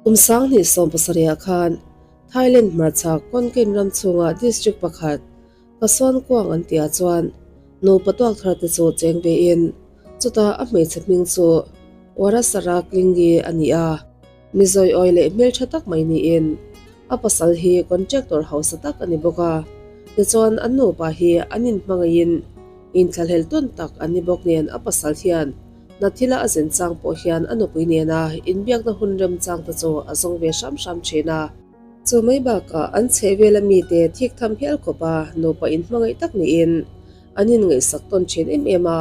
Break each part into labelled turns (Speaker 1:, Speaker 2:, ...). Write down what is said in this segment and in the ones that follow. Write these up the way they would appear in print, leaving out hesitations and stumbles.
Speaker 1: Kum 2017 ah khan Thailand hmarchhak Konkan ram chhunga district pakhat Kasawn Kuang an tihah chuan nupa tuak thar te chu cheng ve in chutah a hmeichhe hming chu Warasara Klingi a ni a. Mizawi awi leh hmeltha tak mai niin a pasal hi contractor hausa tak a ni bawk a, tichuan an nupa hi an inhmangaihin inthlahlel tawn tak an ni bawk nen a pasal hian hna thila a zen chang pawh hian a nupui nena inbiakna hun remchang te chu a zawng ve hram hram thin a. Chu mai bakah an chhehvel a mite thik tham hial khawp a nupa inhmangaih tak niin an inngaihsak tawn thin em em a,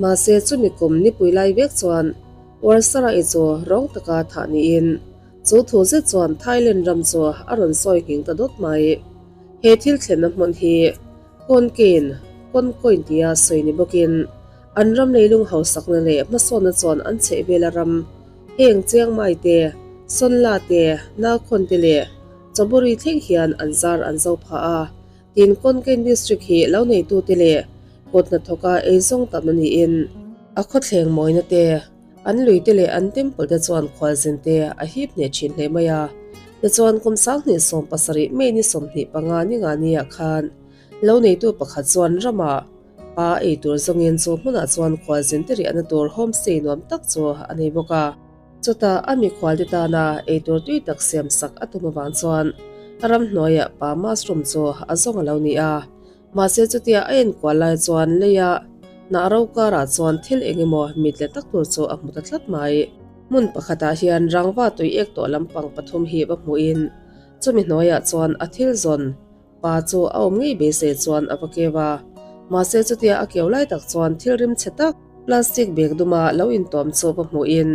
Speaker 1: mahse chumi kum nipui lai vek chuan Warsarai chu rawng taka thah niin chu thu zet chuan Thailand ram chu a rawn sawi nghing ta dawt mai. He thil thlenna hmun hi Konkein, Konkoin tia sawi ni bawkin an ram leilung hausakna leh hmasawnna chuan an chhehvela ram heng Chiang Mai te, Sonla te, Nakhon te leh Chawburi thleng hian an zar an zo phah a. Tin, Konkein District hi lo neitute leh kut hnathawka eizawng tamna niin a khawthleng mawina te, an luite leh an temple te chuan khualzin te a hip hneh thin hle mai a. Tichuan, kum 2017 May ni 25 ni nga niah khan lo neitu pakhat chuan ramah pa ei tur zawngin chu hmunah chuan khualzin te riahna tur homestay nuam tak chu a nei bawk a. Chutah a mikhualte tana eitur tui tak siam sak a tum avang chuan ramhnuaiah pa mushroom chu a zawng a lo ni a. Mahse chutia a enkual lai chuan leia hnah ro karah chuan thil eng emaw mit leh tak tur chu a hmu ta tlat mai. Hmun pakhatah hian rangva tui ek tawh lampang pathum hi va hmuhin chumi hnuaiah chuan a thil zawn Pa chu a awm ngei beisei chuan a va keu a, mahse chutia a keu lai tak chuan thil rim chhe tak plastic bag duma lo intawm chu va hmuhin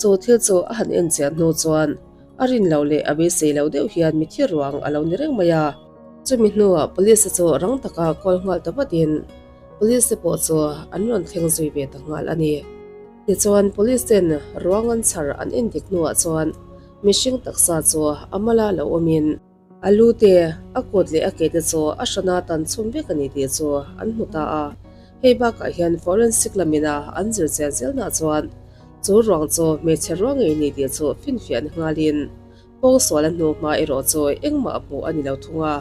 Speaker 1: chu thil chu a han en chian hnu chuan a rin loh leh a beisei lo deuh hian mithi ruang a lo ni reng mai a. Chumi hnuah police te chu rang taka kawl nghal ta vatin police te pawh chu an rawn thleng zui ve ta nghal a ni. Tichuan police ten ruang an chhar an en dik hnuah chuan mihring taksa chu a mala lo awmin, A lu te, a kut leh a ke te chu a hrana tan chhum vek a ni tih chu an hmu ta a. Hei bakah hian forensic lamina an zir chian zelnah chuan chu ruang chu hmeichhe ruang ngei ni tih chu finfiah ni nghalin pawngsual a hnu hma erawh chu engmah hmuh a ni lo thung a.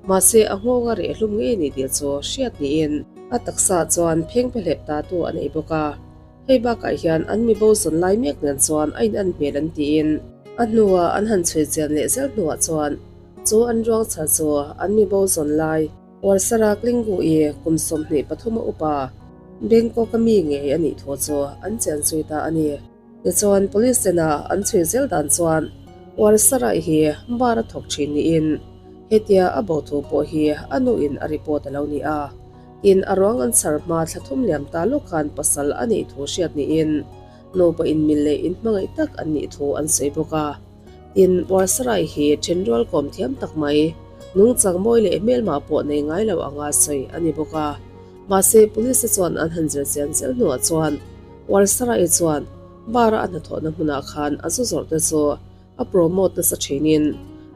Speaker 1: Mahse a nghawng a reh hlum ngei ni tih chu hriat niin a taksa chuan phengphe hlep ta tu a nei bawk a. Hei bakah hian an mibo zawn lai mek nen chuan a in an hmel an tiin a hnua an han chhui chian leh zel hnuah chuan chu an ruang chhar chu an mibo zawn lai Warsara Klingu-i kum 23 a upa Bangkok-a mi ngei a nih thu chu an chian zui ta a ni. Tichuan Police tena an chhui zel dan chuan Warsara-i hi bar a thawk thin niin hetia a bo thu pawh hi a nuin a report a lo ni a. Tin, a ruang an chhar hma thla thum liam ta lawk khan pasal a nih thu hriat niin nupa inmil leh inhmangaih tak an nih thu an sawi bawk a. Tin, Warsarai hi thenrual kawm thiam tak mai, nungchang mawi leh hmelmah pawh nei ngai lo anga sawi a ni bawk a. Mahse, police te chuan an han zir chian zel hnuah chuan Warsarai chuan bar-a a hnathawhna hmunah khan a zu zawrh te chu A promote nasa thinin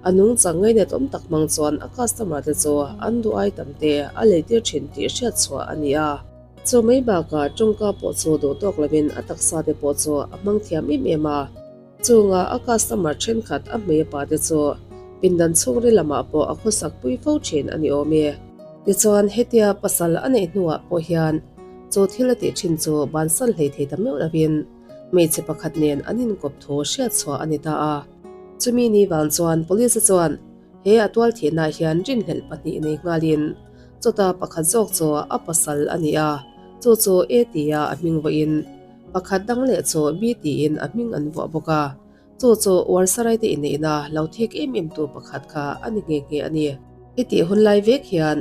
Speaker 1: a nungchang ngainat awm tak hmang chuan a customer te chu an duh ai tam te a leitir thin tih hriat chhuah a ni a. Chu mai bakah tawngka pawh chu duh tawk lovin a taksa te pawh chu a hmang thiam em em a. Chunga a customer thenkhat a hmei a pa te chu pindan chhungril lamah pawh a khawsak pui fo thin a ni awm e. Tichuan hetia pasal a neih hnuah pawh hian chu thil a tih thin chu bansan hlei thei ta meuh lovin, Hmeichhe pakhat nen an inkawp thu hriat chhuah a ni ta a. Chumi ni vang chuan Police chuan he a tual thihnaah hian rinhlelh pahnih nei nghalin chawta pakhat zawk chu a pasal a ni a, chu chu A tia a hming vawiin pakhat dang leh chu B tiin a hming an vuah bawk a. Chu chu Warsarai te inneihna lo thik em em tu pakhat kha a ni nghe nghe a ni. Hetih hun lai vek hian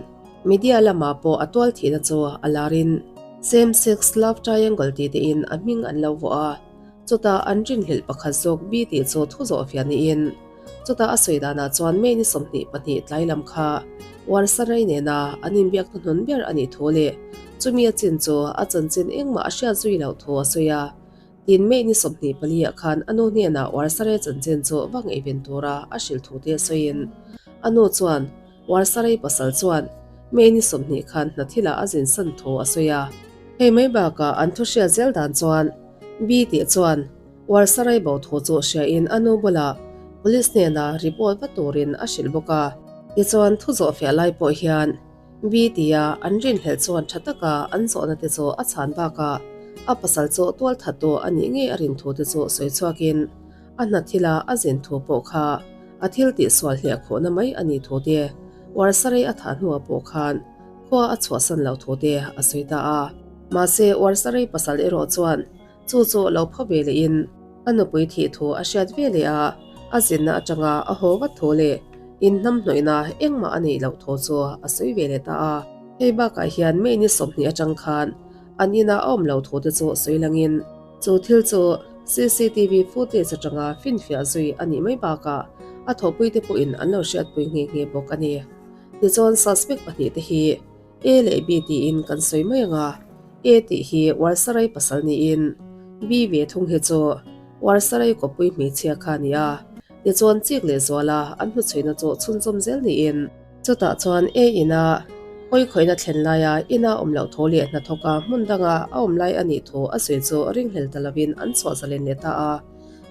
Speaker 1: media lamah pawh a tual thihna chu a larin Same sex love triangle tih tein a hming an lo vuah a, chutah an rinhlelh pakhat zawk B tih chu thu zawh fiah niin chutah a sawi danah chuan May ni 22 tlai lam kha Warsarai nena an inbiak hnuhnun ber a nih thu leh chumi a chin chu a chanchin engmah a hriat zui loh thu a sawi a. Tin, May ni 24 ah khan a nu hnenah Warsare chanchin chu va ngaihven tura a hrilh thu te sawiin a nu chuan Warsarei pasal chuan May ni 20 khan hna thilah a zin san thu a sawi a. Hei mai bakah an thu hriat zel dan chuan B tih chuan Warsarei bo thu chu hriain a nu bulah Police hnena report va turin a hrilh bawk a. Tichuan thu zawh fiah lai pawh hian B tia an rinhlelh chuan tha taka an zawhna te chu a chhan bakah a pasal chu tual that tu a nih ngei a rin thu te chu sawi chhuakin a hna thila a zin thu pawh kha a thil tihsual hliah khawhna mai a nih thu te Warsarei a thah hnuah pawh khan khua a chhuahsan loh thu te a sawi ta a. Mahse Warsarei pasal erawh chuan Chu chu lo pho ve lehin a nupui thih thu a hriat ve leh a, a zinna atanga a haw vat thu leh inhnamhnawihna engmah a neih loh thu chu a sawi ve leh ta a. Hei bakah hian May ni 20 atang khan an ina a awm lo thu te chu sawi langin chu thil chu cctv footage atanga finfiah zui a nih mai bakah a thawhpuite pawhin an lo hriatpui nghe nghe bawk a ni. Tichuan suspect pahnihte hi A leh B tiin kan sawi mai ang a, A tih hi Warsarai pasal niin B ve thung hi chu Warsarai kawppui hmeichhia kha a ni a, tichuan chik leh zuala an hnuchhuina chu chhunzawm zel niin chutah chuan A ina hawikhawihna thlen laia ina awm loh thu leh hnathawka hmun danga a awm lai a nih thu a sawi chu ringhlel ta lovin an chhuah zalen leh ta a,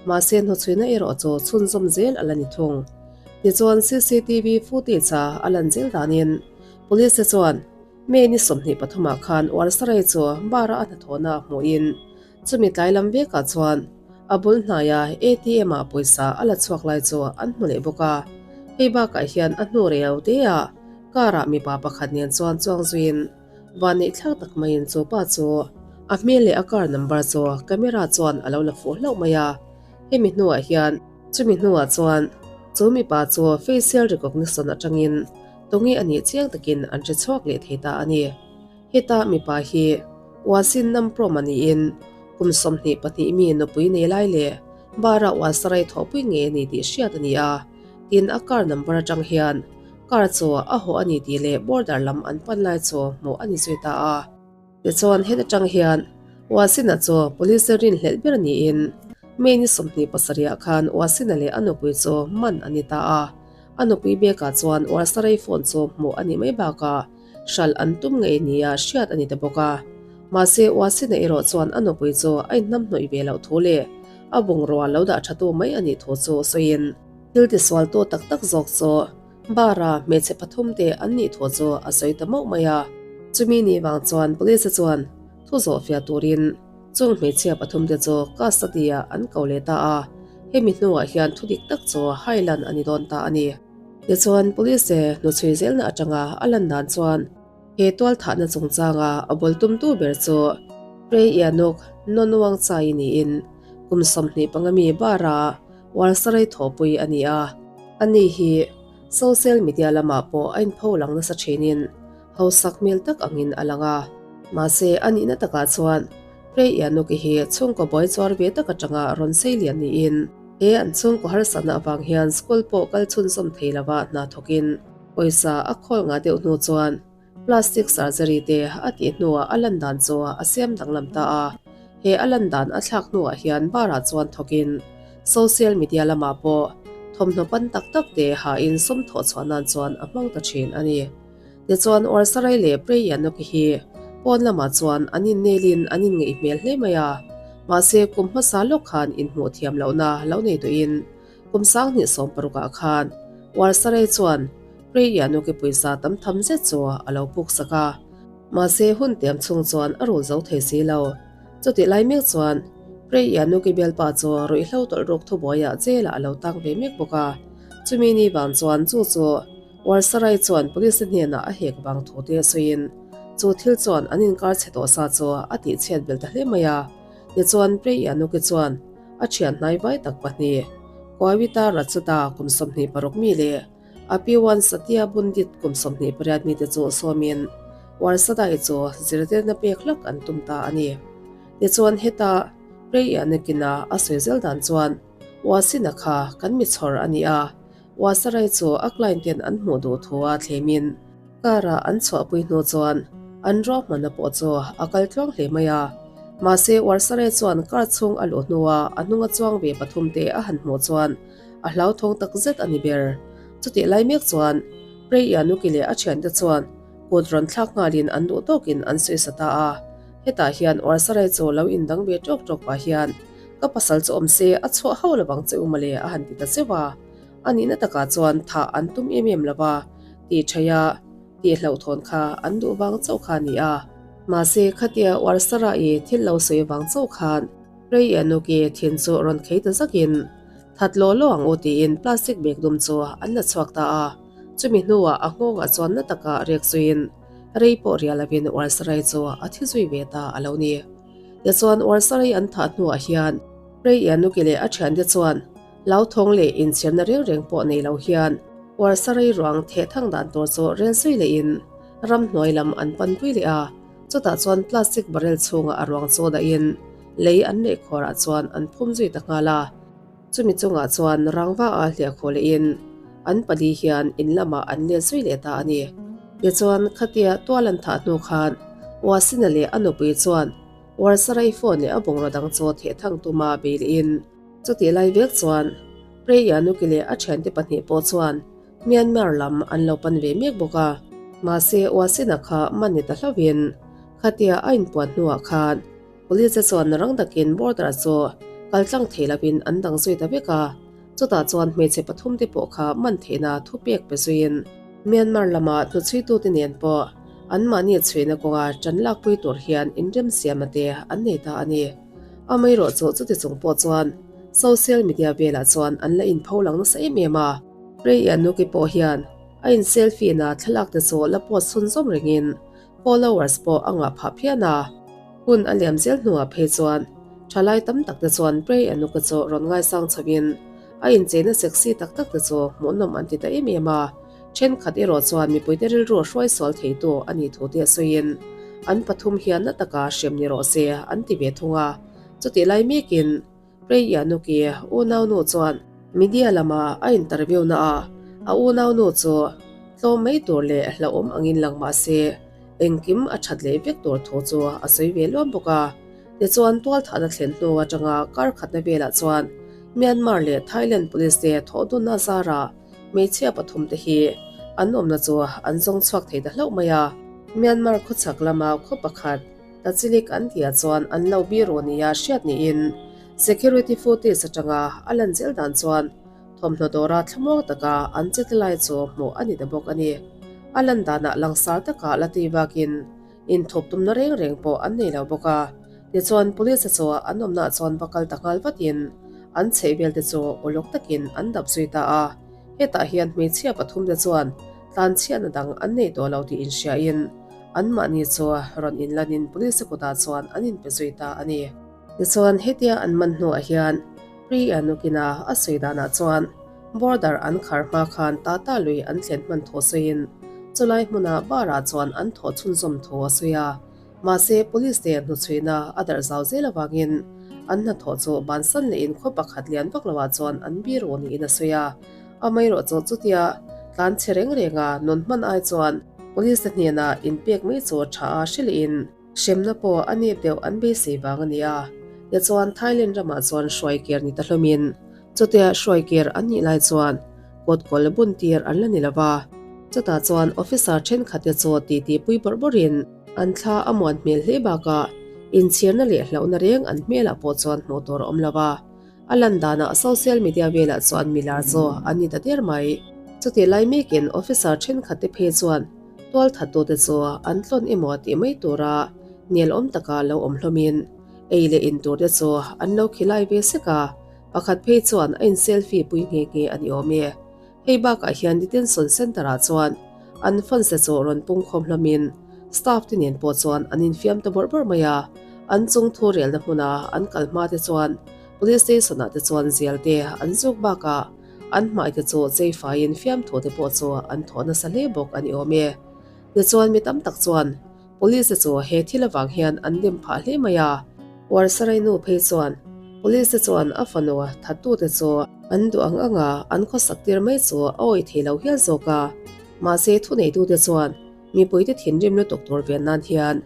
Speaker 1: mahse hnuchhuina erawh chu chhunzawm zel a la ni thung. Tichuan cctv footage-a a lan zel danin Police te chuan May ni 23 ah khan Warsarai chu bar a a hnathawhna ah hmuhin chumi tlai lam vekah chuan a bul hnaia ATM ah pawisa a la chhuak lai chu an hmu leh bawk a. Hei bakah hian a hnu rei lo te ah car ah mipa pakhat nen chuan chuang zuiin vanneih thlak tak maiin chu pa chu a hmel leh a car number chu camera chuan a lo la fuh hlauh mai a. Hemi hnuah hian chumi hnuah chuan chu mipa chu facial recognition atangin Tunge a nih chiang takin an hre chhuak leh thei ta a ni. Heta mipa hi Wasin Namprom a niin kum 22 mi nupui nei lai leh bar-a Wasarai thawhpui ngei a ni tih hriat a ni a, tin a car number atang hian car chu a haw a ni tih leh border lam an pan lai chu hmuh a ni zui ta a. Tichuan heta tang hian Wasina chu police rinhlelh ber niin May ni 27 ah khan Wasina leh a nupui chu man a ni ta a. A nupui bekah chuan Warsarai phone chu hmuh a nih mai bakah hralh an tum ngei nia hriat a ni ta bawk a. Mahse Wasina erawh chuan a nupui chu a inhnamhnawih ve loh thu leh a bungrua lo dah thatu mai a nih thu chu sawiin thil tisualtu tak tak zawk chu Bar-a hmeichhe pathum te an nih thu chu a sawi ta mauh mai a. Chumi ni vang chuan Police chuan thu zawh fiah turin chung hmeichhia pathum te chu custody-ah an ko leh ta a, hemi hnuah hian thu dik tak chu hailan a ni dawn ta a ni. Tichuan Police hnuchhui zelna atanga a lan dan chuan he tualthahna chungchanga a bul tumtu ber chu Prey Ianuk Nonwang Chai niin kum 25 mi Bar-a Warsarai thawhpui a ni a. Ani hi social media lamah pawh a inpho lang nasa thinin hausak hmel tak angin a lang a. Mahse, a nihna takah chuan Prey Ianuk-i hi chhungkaw buai chuar ve tak atanga rawn sei lian niin he an chhungkaw harsatna avang hian school pawh kal chhunzawm thei lova hna thawkin pawisa a khawl ngah deuh hnu chuan Plastic surgery te a tih hnuah a lan dan chu a siam danglam ta a, he a lan dan a thlak hnuah hian bar-ah chuan thawkin social media lamah pawh thawmhnaw pan tak tak te hain sum thawh chhuah nan chuan a hmang ta thin a ni. Tichuan Warsarai leh Prey-Yanok-i hi pawn lamah chuan an innelin an inngeih hmel hle mai a, mahse kum hmasa lawk khan inhmuh thiam lohna lo nei tawhin Kum 2016 ah khan Warsarai chuan Prey-Yanok-i pawisa tam tham zet chu a lo puk sak a, mahse hun tiam chhung chuan a rul zo thei si lo. Chutih lai mek chuan Prey-Yanok-i bialpa chu ruihhlo tawlh ruk thubuaiah jail-ah a lo tang ve mek bawk a, chumi ni vang chuan chu chu Warsarai chuan police hnenah a hek vang thu te sawiin chu thil chuan an inkar chhe tawh sa chu a tihchhiat belh ta hle mai a. Tichuan Prey-Yanok-i chuan a thian hnai vai tak pahnih, Kawita Ratchada kum 26 mi leh Apiwan Satya Bundit kum 28 mite chu sawmin Warsadai chu zirtirna pek hlak an tum ta a ni. Tichuan heta Prey-Yanok-ina a sawi zel dan chuan Wasina kha kan mi chhawr a ni a, Wasarai chu a client ten an hmuh duh thu a thlemin car-a an chhuahpui hnu chuan an ruahmanna pawh chu a kal tluang hle mai a. Mahse Warsarai chuan car chhung a luh hnua a hnunga chuang ve pathum te a han hmuh chuan a hlauthawng tak zet a ni ber. Chutih lai mek chuan Prey Yanuki leh a thiante chuan kut rawn thlak nghalin an duh tawkin an sawi sa ta a. Hetah hian Warsarai chu lo indang ve tawk tawk pah hian ka pasal chu awm se a chhuah hauh lovang che u mawle a han ti ta zeuh a. A nihna takah chuan thah an tum em em lo va, tih thaih a, tih hlauhthawn kha an duh vang chauh kha a ni a. Mahse, khatia Warsara-i thil lo sawi vang chauh khan Rei-Anuki thin chu rawn khei ta zakin, That law law ang u tiin plastic bag dum chu an la chhuak ta a. Chumi hnuah a nghawngah chuan na taka rek zuiin rei pawh riah lovin Warsarai chu a thi zui ve ta a lo ni. Tichuan Warsarai an thah hnuah hian Rei-Anuki leh a thiante chuan Hlauthawng leh inchhirna reng reng pawh nei lo hian Uarsarai ruang theh thang dan tur chu rel zui lehin ramhnuai lam an pan pui leh a, chutah chuan plastic barrel chhungah a ruang chu dahin lei an leh khuarah chuan an phum zui ta nghal a. Chumi chungah chuan rangva a hliah khaw lehin an pali hian in lamah an let zui leh ta a ni. Tichuan khatia tual an thah hnu khan Uasina leh a nupui chuan Uarsarai phone leh a bungraw dang chu theh thang tuma bei lehin, Chutih lai vek chuan Preya Nuki leh a thiante pahnih pawh chuan Myanmar lam an lo pan ve mek bawk a. Mahse, Uasina kha man ni ta hlauhin khatia a inpuan hnuah khan Police te chuan rang takin border chu kal tlang thei lovin an dang zui ta vek a. Chutah chuan hmeichhe pathum te pawh kha man theihna thupek pe zuiin Myanmar lama hnuchhuitute nen pawh anmahni chhuihna kawnga ṭan lakpui tur hian inremsiamna te an nei ta a ni. Amaherawh chu chuti chung pawh chuan social media velah chuan an la inpho lang nasa em em a. Rei Yanuki pawh hian a in selfie na thlalak te chu la post chhunzawm rengin followers pawh a ngah phah phian a. Hun a liam zel hnuah phei chuan thalai tam tak te chuan Rei Yanuki chu rawn ngaisang chhoin a incheina sexy tak tak te chu hmuhnawm an ti ta em em a. Thenkhat erawh chuan mipuite rilru hruai sual theitu a nih thu te sawiin an pathum hian na taka hrem ni rawh se an ti ve thung a. Chutih lai mekin Prey Yanuki unaunu chuan media lama a interview na ah a unaunu chu tlawm mai tur leh hlauhawm angin lang mah se engkim a that leh vek tur thu chu a sawi ve luam bawk a. Tichuan tualthahna thlen hnu atanga kar khatna velah chuan Myanmar leh Thailand police te thawhdunna zarah Hmeichhia pathum te hi an awmna chu an zawng chhuak thei ta hlauh mai a. Myanmar khawchhak lama khaw pakhat Tachilik an tihah chuan an lo biro nia hriat niin security footage atanga a lan zel dan chuan thawmhnaw dawra thlamuang taka an che ta lai chu hmuh a ni ta bawk a ni. A lan danah langsar taka la tui bakin Inthup tumna reng reng pawh an nei lo bawk a, tichuan police chu an awmnaah chuan va kal ta nghal vatin an chhehvel te chu uluk takin an dap zui ta a. Hetah hian hmeichhia pathum te chuan tlanchhiatna dang an nei tawh lo tih inhriain anmahni chu rawn inlanin police kutah chuan an inpe zui ta a ni. Tichuan hetia an man hnuah hian Priya Nukina a sawi danah chuan Border an khar hma khan Tata lui an thlen hman thu sawiin chulai hmuna bar-ah chuan an thawh chhunzawm thu a sawi a. Mahse, police te hnuchhuihna a darh zau zel avangin an hnathawh chu bansan lehin khaw pakhat lian vak loah chuan an biro niin a sawi a. Amaherawh chu chutia tlan chhe reng renga nun hman ai chuan police te hnenah inpek mai chu tha a hre lehin, Hremna pawh a nep deuh an beisei vang a ni a, tichuan Thailand ramah chuan hruai ker ni ta hlawmin chutia hruai ker an nih lai chuan kawt kawl bun tir an la ni lo va. Chutah chuan officer thenkhatte chu titi pui bawrh bawrhin an thla a muan hmel hle bakah inchhirna leh hlauhna reng an hmelah pawh chuan hmuh tur a awm lo va. A lan danah social media velah chuan milar chu an ni ta der mai. Chutih lai mekin officer thenkhatte phei chuan Tualthattute chu an tlawn emaw tih mai tura nelawm taka lo awm hlawmin ei leh in turte chu an lo khilai ve sek a, pakhat phei chuan a in selfie pui nghe nghe a ni awm e. Hei bakah hian detention centre ah chuan an fans te chu rawn pungkhawm hlawmin staff te nen pawh chuan an infiam ta bawrh bawrh mai a, an chung thu relna hmuna an kal hma te chuan police station ah te chuan zial te an zuk bakah An hmaite chu chei faiin fiamthu te pawh chu an thawh nasa hle bawk a ni awm e. Tichuan mi tam tak chuan Police te chu he thil avang hian an dem phah hle mai a. Uarsarai nu phei chuan Police te chuan a fanu thattu te chu an duh ang anga an khawsak tir mai chu a awih thei lo hial zawk a. Mahse thuneitute chuan mipuite thinrim lutuk tur ven nan hian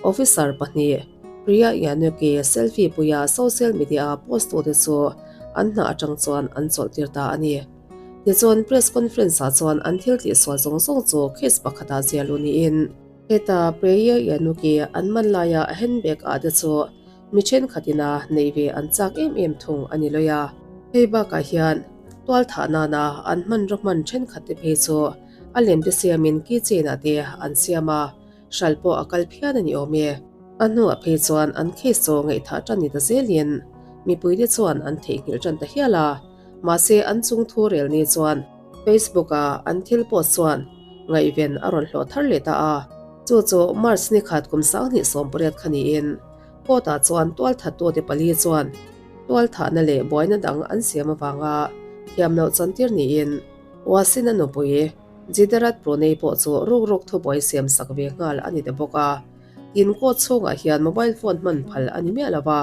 Speaker 1: Officer pahnih, Priya Yanuki selfie puia social media-a post tute chu an hna atang chuan an chawlhtir ta a ni. Tichuan press conference-ah chuan an thil tihsual zawng zawng chu case pakhatah ziah luh niin, heta Priya Yanuki an man laia a handbag ah te chu mi thenkhatin a neih ve an chak em em thung a ni lawih a. Hei bakah hian. Tualthah nana an hmanraw hman thenkhat te phei chu a lem te siamin keychain ah te an siam a, hral pawh a kal phian a ni awm e. A hnuah phei chuan an case chu ngaihthah tan ni ta zelin mipui te chuan an theihnghilh tan ta hial a, mahse an chung thu rel ni chuan Facebook a an thil post chuan ngaihven a rawn hlawh thar leh ta a. Chu chu March ni khat kum 2018 kha niin court ah chuan tualthattute pali chuan tualthahna leh buaina dang an siam avanga thiam loh chantir niin Wasin-a nupui Jidarat Pranay pawh chu rukruk thubuai siam sak ve nghal a ni ta bawk a. Tin, court chhungah hian mobile phone hman phal a ni miah lo va,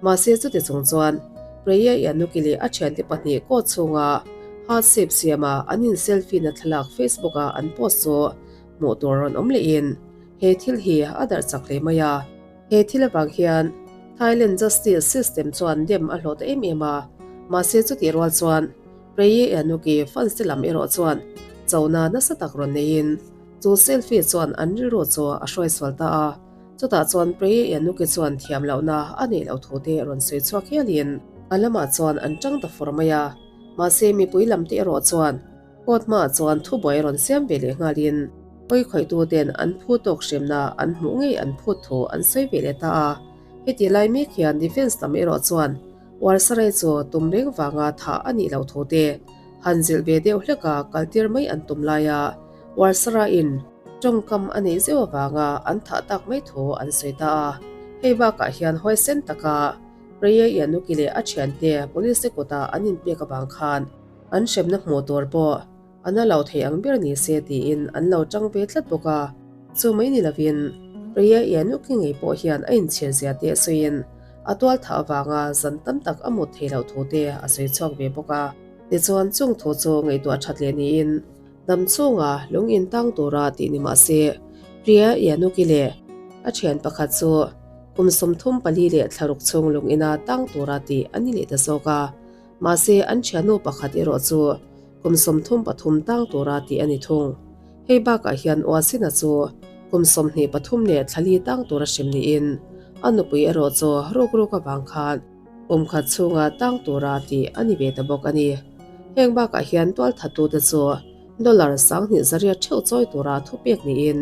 Speaker 1: mahse chuti chung chuan Preya Yanuki leh a thiante pahnih court chhunga heart shape siama an in selfie na thlalak Facebook a an post chu hmuh tur rawn awm lehin he thil hi a darh chak hle mai a. He thil avang hian Thailand justice system chuan dem a hlawh ta em em a, mahse chutih rual chuan Preyi Yanuki fans te lam erawh chuan chona nasa tak rawn neiin chu selfie chuan an rilru chu a hruai sual ta a, chutah chuan Preyi Yanuki chuan thiam lohna a neih loh thu te rawn sawi chhuak hialin a lamah chuan an tang ta fur mai a, mahse mipui lam te erawh chuan Court hmaah chuan thubuai rawn siam ve leh nghalin pawikhawihtu ten an phu tawk hremna an hmuh ngei an phut thu an sawi ve leh ta a. Heti lai mek hian defence lam erawh chuan Warsarai chu tum reng vanga thah a nih loh thu te han zilh ve deuh hlek a kaltir mai an tum laia Warsaraiin tawngkam a neih zeuh avanga an thah tak mai thu an sawi ta a. Hei bakah hian huaisen taka Reye Yanuki leh a thiante police te kutah an inpek avang khan An hremna hmuh tur pawh a na lo thei ang ber ni se tiin an lo tang ve tlat bawk a. Chu mai ni lovin Priya Yanuki ngei pawh hian a inchhir zia te sawiin a tual thah avanga zan tam tak a mut thei loh thu te a sawi chhuak ve bawk a. Tichuan chung thu chu ngaihtuah that leh niin dam chhunga lung in tang tura tih ni mah se Priya Yanuki leh a thian pakhat chu kum 34 leh thlaruk chhung lung ina tang tura tih a ni leh ta zawk a. Mahse, an thiannu pakhat erawh chu kum 33 tang tura tih a ni thung. Hei bakah hian Uasina chu kum 23 leh thlali tang tura hrem niin, a nupui erawh chu rukruk avang khan kum khat chhunga tang tura tih a ni ve ta bawk a ni. Heng bakah hian tualthattute chu dollar 20,000 theuh chawi tura thupek niin,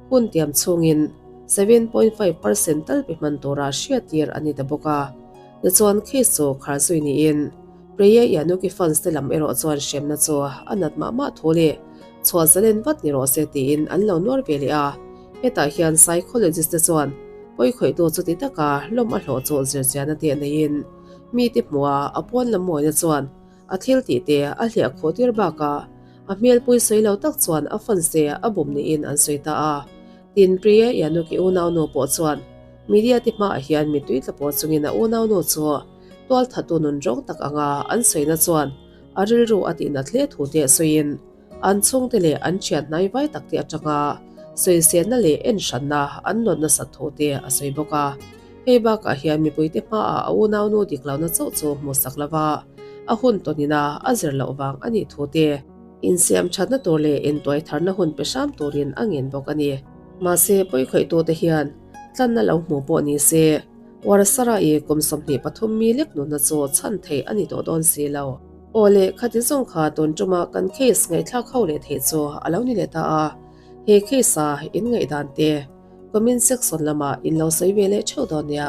Speaker 1: hun tiam chhungin 7.5 percent tal pe hman tura hriattir a ni ta bawk a. Tichuan case chu khar zui niin Priya Yanuki fans te lam erawh chuan hremna chu a nat mah mah thu leh chhuah zalen vat ni rawh se tiin an lo nuar ve leh a. Hetah hian psychologist te chuan pawikhawihtu chuti taka lawm a hlawh chu zirchianna te neiin mite hmuha a pawn lam mawina chuan a thil tih te a hliah khawh tir bakah a hmelpui sawi lo tak chuan a fans te a bum niin an sawi ta a. Tin, Priya Yanuki unaunu pawh chuan Media te hmaah hian mittui tla pawh chungin a unaunu chu tualthatu nun rawng tak anga an sawina chuan a rilru a tihnat hle thu te sawiin an chhungte leh an thian hnai vai tak te atanga sawiselna leh enhranna an nawt nasat thu te a sawi bawk a. Hei bakah hian mipuite hmaah a unaunu dik lohna chauh chu hmuhsak lova a hun tawnina a zir loh vang a nih thu te, insiam thatna tur leh intuaitharna hun pe hram turin a ngen bawk a ni. Mahse, pawikhawihtu te hian tlanna lo hmu pawh ni se, Warasara-i kum 23 mi lek nunna chu chhan theih a ni tawh dawn si lo. Aw le, khati zawng kha tun tuma kan case ngaihthlak ho leh theih chu a lo ni leh ta a, he case-a in ngaihdan te comment section lamah in lo sawi ve leh theuh dawn nia.